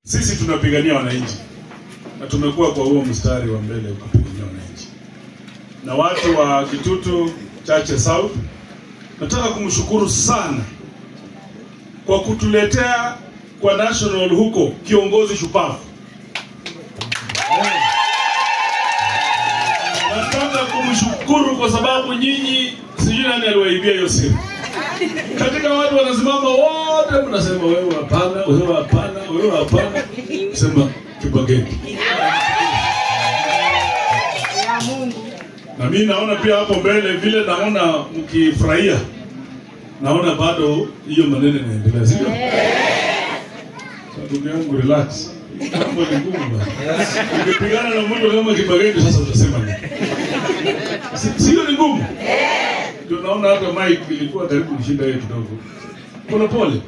Sisi tunapigania wananchi na tumekuwa kwa huo mstari wa mbele kupigania wananchi. Na watu wa Kitutu Chache South, nataka kumshukuru sana kwa kutuletea kwa national huko kiongozi shupavu. Nataka kumshukuru kwa sababu nyinyi, sijui nani aliwaibia hiyo siri. Katika watu wanasimama wote mnasema wewe hapana, wewe hapana, wewe hapana. Sema Kibagendi. Na mimi naona pia hapo mbele vile naona mkifurahia. Naona bado hiyo maneno inaendelea, sio? Ndugu yangu relax. Mambo ni ngumu bwana. Ukipigana na mtu kama Kibagendi sasa utasema nini? Sio ni ngumu? Ndio naona hata mic ilikuwa karibu kushinda yeye kidogo. Pole pole.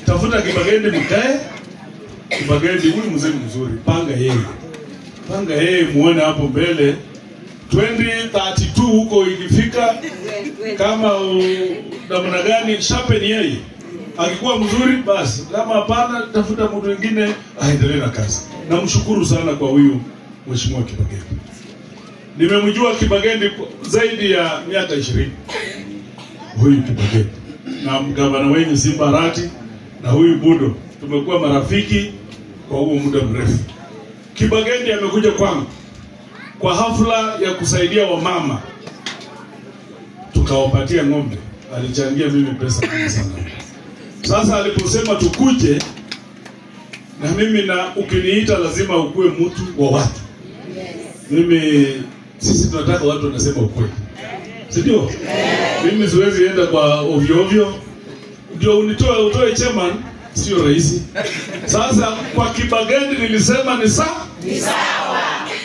Tafuta Kibagendi mkae. Kibagendi huyu mzee mzuri, panga yeye. Panga yeye muone hapo mbele 2032 huko ikifika kama namna gani sharpen yeye. Akikuwa mzuri basi, kama hapana tafuta mtu mwingine aendelee na kazi. Namshukuru sana kwa huyu Mheshimiwa Kibagendi. Nimemjua Kibagendi zaidi ya miaka 20. Huyu Kibagendi na mgavana wenyu Simba Arati na huyu Budo tumekuwa marafiki kwa huo muda mrefu. Kibagendi amekuja kwangu kwa hafla ya kusaidia wamama, tukawapatia ng'ombe. Alichangia mimi pesa nyingi sana. Sasa aliposema tukuje, na mimi na ukiniita lazima ukue mtu wa watu. Mimi sisi tunataka watu wanasema ukweli. Si ndio? Mimi siwezi enda kwa ovyo ovyo. Ndio unitoe utoe chairman sio rahisi. Sasa kwa Kibagendi nilisema ni sawa? Ni sawa.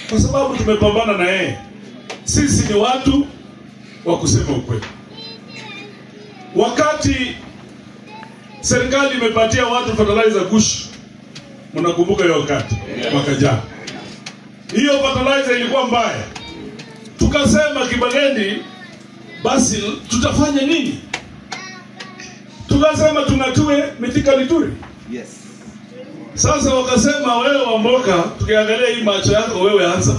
Kwa sababu tumepambana na yeye. Sisi ni watu wa kusema ukweli. Wakati serikali imepatia watu fertilizer gushi, mnakumbuka hiyo wakati mwaka jana. Hiyo fertilizer ilikuwa mbaya. Tukasema Kibagendi basi tutafanya nini? Tukasema tunatue Mithika Linturi. Yes. Sasa wakasema wewe Wamboka, tukiangalia hii macho yako wewe anza.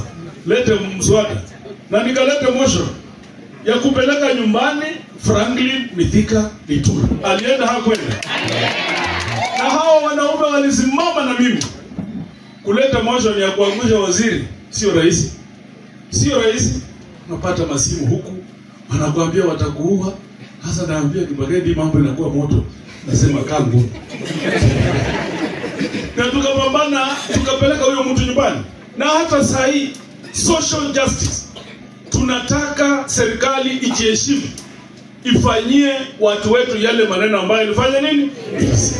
Lete mswada. Na nikalete motion ya kupeleka nyumbani Franklin Mithika Linturi. Alienda hakwenda. Na hao wanaume walisimama na mimi. Kuleta motion ya kuangusha waziri sio rahisi. Sio rahisi. Unapata masimu huku wanakuambia watakuua. Sasa naambia Kibagendi mambo inakuwa moto. Nasema kaa ngumu. Na tukapambana tukapeleka huyo mtu nyumbani. Na hata saa hii social justice, tunataka serikali ijiheshimu, ifanyie watu wetu yale maneno ambayo ilifanya nini? Yes.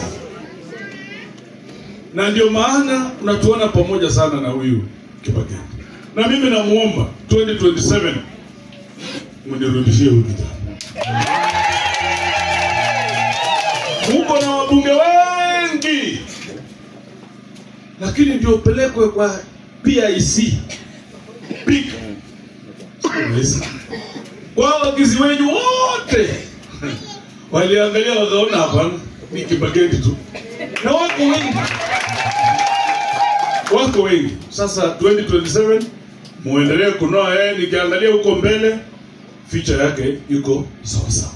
Na ndio maana unatuona pamoja sana na huyu Kibagendi. Na mimi namuomba 2027 mnirudishie huyu kijana. Muko na wabunge wengi, lakini ndio pelekwe kwa PIC. Big. Kwa wakizi wenyu wote waliangalia wakaona hapana, ni Kibagendi tu. Na wako wengi. Wako wengi. Sasa 2027 muendelee kunoa yeye, nikiangalia huko mbele future yake yuko sawa sawa.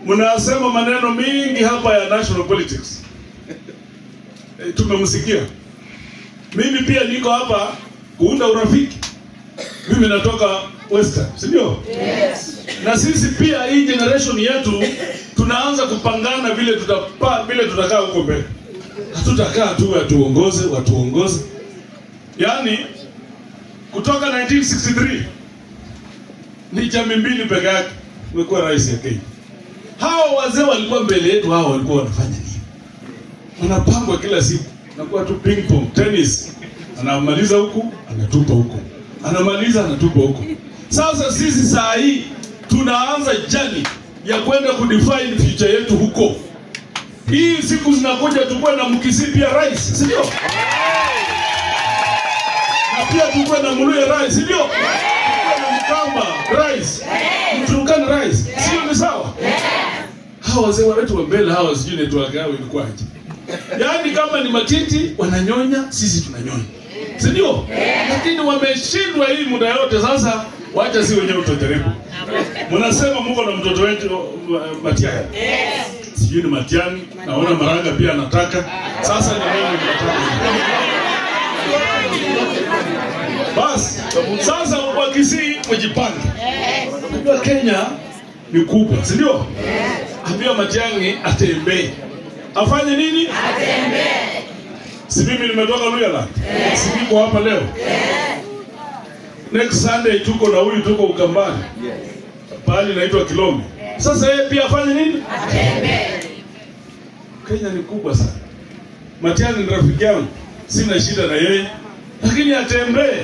Mnasema maneno mingi hapa ya national politics. Tumemsikia. Mimi pia niko hapa kuunda urafiki. Mimi natoka Western, si ndio? Yes. Na sisi pia hii generation yetu tunaanza kupangana vile vile tutakaa huko mbele. Hatutakaa tu watuongoze, watuongoze. Yaani kutoka 1963 ni jamii mbili peke yake imekuwa rais ya Kenya. Hao wazee walikuwa mbele yetu, hao walikuwa wanafanya nini? Wanapangwa kila siku. Nakuwa tu ping pong, tennis. Anamaliza huku, anatupa huku. Anamaliza, anatupa huku. Sasa sisi saa hii tunaanza journey ya kwenda kudefine future yetu huko. Hii siku zinakuja tukue na Mkisii pia rais, si ndio? Na pia tukue na Mluya rais, si ndio? Tukue na Mkamba rais, Mturukana rais. Sio ni sawa? Hawa wazee wetu wa mbele hawa sijui network yao ilikuwaje. Yaani kama ni matiti wananyonya, sisi tunanyonya. Si ndio? Lakini wameshindwa hii muda yote sasa, wacha si wenyewe tutajaribu. Mnasema mko na mtoto wetu Matiang'i. Sijui ni Matiang'i, naona Maraga pia anataka. Sasa ni mimi nataka. Bas, sasa wa Kisii mjipange. Unajua Kenya ni kubwa, si ndio? Ambia Matiang'i atembee. Afanye nini? Atembee. Si mimi nimetoka Luyaland. Si niko hapa leo. Next Sunday tuko na huyu, tuko Ukambani. Pahali inaitwa Kilombe. Sasa yeye pia afanye nini? Atembee. Kenya ni kubwa sana. Matiang'i ni rafiki yangu, sina shida na yeye, lakini atembee.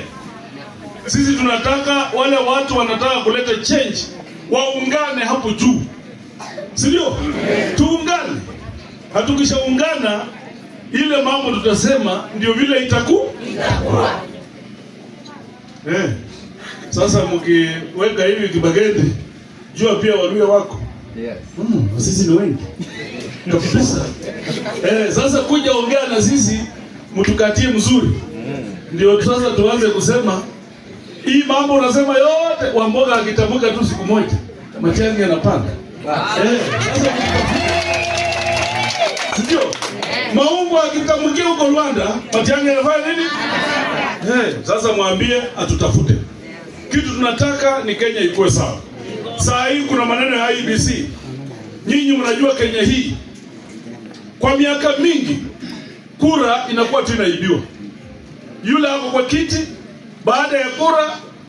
Sisi tunataka wale watu wanataka kuleta change waungane hapo juu, si ndio? Tuungane. Hatukishaungana ile mambo tutasema ndio vile itakuwa. Sasa mkiweka hivi Kibagendi, jua pia Waluya wako. Yes. Sisi ni wengi kabisa. Sasa kuja ongea na sisi mtukatie mzuri. Ndio sasa tuanze kusema hii mambo unasema yote. Wamboga akitamka tu siku moja, Matiang'i anapanda. Sasa sio? Maungu akitamkia huko Rwanda, Matiang'i anafanya nini? Sasa mwambie atutafute. Kitu tunataka ni Kenya ikuwe sawa. Saa hii kuna maneno ya IEBC. Nyinyi mnajua Kenya hii kwa miaka mingi kura inakuwa tu inaibiwa. Yule hapo kwa kiti, baada ya kura